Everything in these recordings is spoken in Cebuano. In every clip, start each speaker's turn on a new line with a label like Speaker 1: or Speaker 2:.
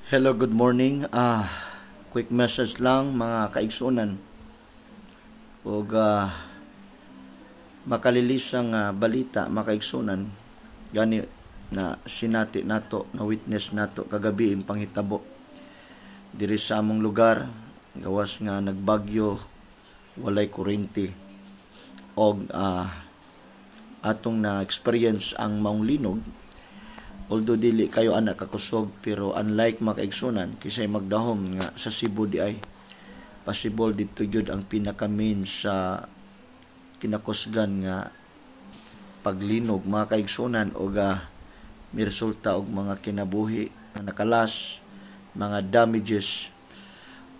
Speaker 1: Hello, good morning. Quick message lang, mga kaigsunan. Ug makalilisang balita, mga kaigsunan. Gani na sinati nato, na witness nato kagabi ang panghitabo diri sa among lugar, gawas nga nagbagyo, walay kuryente og atong na experience ang maong linog. Although dili kayo anak kakusog, pero unlike, mga kaigsunan, kisay magdahom nga sa Cebu di ay possible dito gyud ang pinaka main sa kinakusgan nga paglinog, mga kaigsunan, og miresulta og mga kinabuhi nga nakalas, mga damages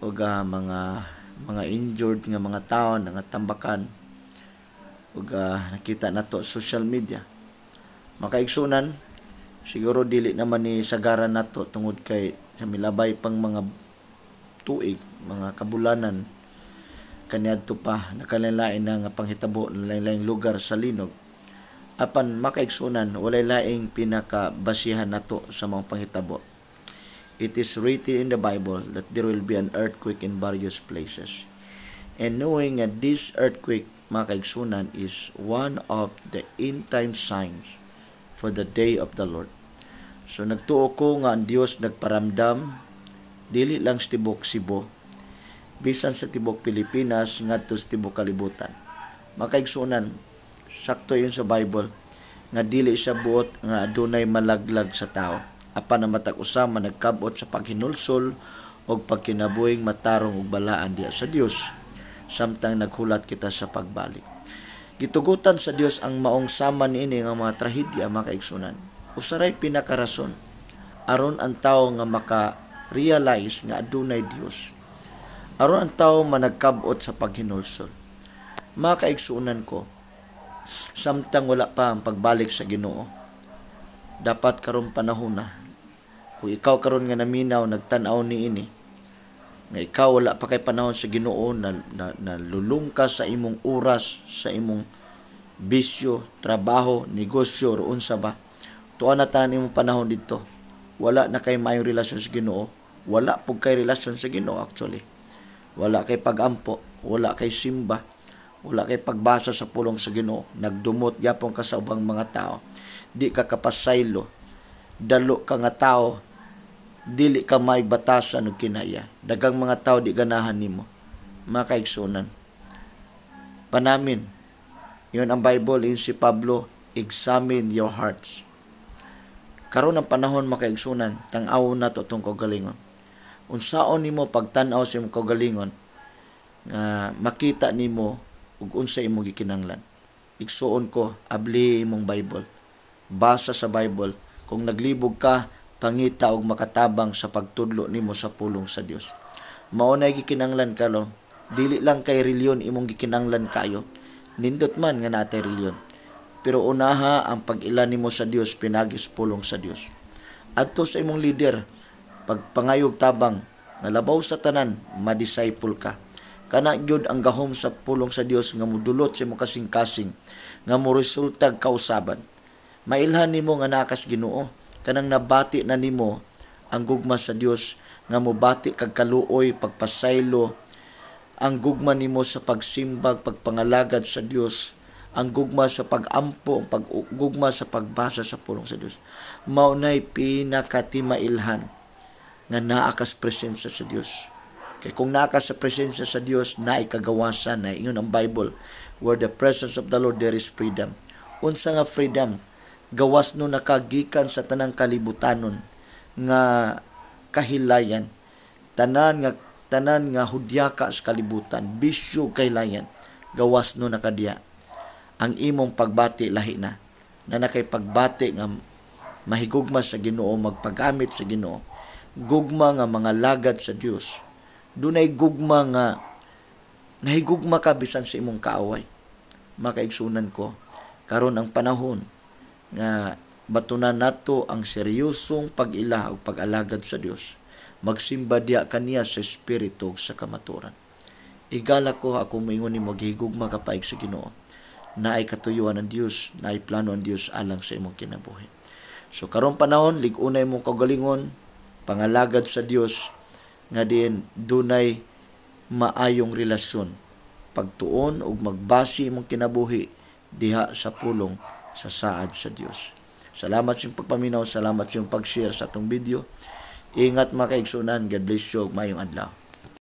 Speaker 1: og mga injured nga mga tao nga tambakan ug nakita nato sa social media. Mga kaigsunan, siguro dili naman ni sagaran nato tungod kay sa milabay pang mga tuig, mga kabulanan, kaniadto pa nakalain na nga panghitabo, lain lugar sa linog. Apan, makaigsunan, walay laing pinakabasihan nato sa mga panghitabo. It is written in the Bible that there will be an earthquake in various places. And knowing that this earthquake, mga kaigsunan, is one of the end time signs for the day of the Lord. So nagtuo ko nga ang Dios nagparamdam dili lang sa tibok Cebu, bisan sa tibok Pilipinas ngadto sa tibok kalibutan. Mga kaigsunan, sakto yun sa Bible nga dili siya buot nga adunay malaglag sa tao. Apan ang matag usa nagkabot sa paghinulsol og pagkinabuhing matarong ug balaan diha sa Dios samtang naghulat kita sa pagbalik. Gitugutan sa Dios ang maong sama niini nga mga trahedya, mga kaigsunan. Usaray pinakarason aron ang tao nga maka-realize nga adunay Dios. Aron ang tao managkabot sa paghinulsol. Mga kaigsunan ko, samtang wala pa ang pagbalik sa Ginoo, dapat karon panahon na. Kung ikaw karon nga naminaw, nagtan-aw niini, nga ikaw wala pa kay panahon sa Ginoo, na lulong ka sa imong oras, sa imong bisyo, trabaho, negosyo, or unsa ba. Tuan na tanan imong panahon dito. Wala na kay maayong relasyon sa Ginoo. Wala pud kay relasyon sa Ginoo actually. Wala kay pagampo, wala kay simba, wala kay pagbasa sa pulong sa Ginoo. Nagdumot gyapon ka sa ubang mga tao. Di ka kapasaylo. Dalo ka nga tao, dili ka may batasan og kinaya. Dagang mga tao di ganahan nimo. Mga kaigsunan, panamin. Yun ang Bible, yun si Pablo, "Examine your hearts." Karon ang panahon, mga kaigsunan, tan-awon nato tong kaugalingon. Unsaon nimo pagtan-aw sa imong kaugalingon nga makita nimo ug unsa imong gikinahanglan? Igsuon ko, abli imong Bible. Basa sa Bible. Kung naglibog ka, pangita og makatabang sa pagtudlo nimo sa pulong sa Dios. Mao na gikinahanglan karon. Dili lang kay reliyon imong gikinahanglan kayo. Nindot man nga natay reliyon. Pero unaha ang pag-ila nimo sa Dios pinagi sa pulong sa Dios. Adto sa imong leader, pagpangayog tabang nga labaw sa tanan, ma-disciple ka. Kana gyud ang gahom sa pulong sa Dios nga mudulot sa imong kasing-kasing nga moresultag kausaban. Mailhan nimo nga naa kas Ginoo, kanang nabati na nimo ang gugma sa Dios nga mobati kag kaluoy, pagpasaylo, ang gugma nimo sa pagsimbag, pagpangalagad sa Dios, ang gugma sa pagampo, ang paggugma sa pagbasa sa pulong sa Dios. Mao nay pinakatimailhan nga naa kas presensya sa Dios. Kay kung naa ka sa presensya sa Dios, naay kagawasan na ingon ang Bible, "Where the presence of the Lord, there is freedom." Unsa nga freedom? Gawas no nakagikan sa tanang kalibutanon nga kahilayan, tanan nga hudyaka sa kalibutan, bisyo, kahilayan, gawas no nakadiya. Ang imong pagbati lahi na. Na nakay pagbati nga mahigugma sa Ginoo, magpagamit sa Ginoo. Gugma nga mga lagad sa Dios. Dunay gugma nga nahigugma ka bisan sa imong kaaway. Makaigsunan ko, karon ang panahon nga batunan nato ang seryosong pag-ila o pag-alagad sa Dios. Magsimba diya kaniya sa espiritu ug sa kamaturan. Igala ko ako moingon nimo, gihigugma ka paig sa Ginoo. Naay katuyuan ang Dios, naay plano ang Dios alang sa imong kinabuhi. So karon panahon, lig-unay imong kaugalingon. Pangalagad sa Dios nga diin dunay maayong relasyon, pagtuon ug magbase imong kinabuhi diha sa pulong sa saad sa Dios. Salamat sa inyong pagpaminaw, salamat sa inyong pag-share sa atong video. Ingat, mga kaigsunan. God bless you ug maayong adlaw.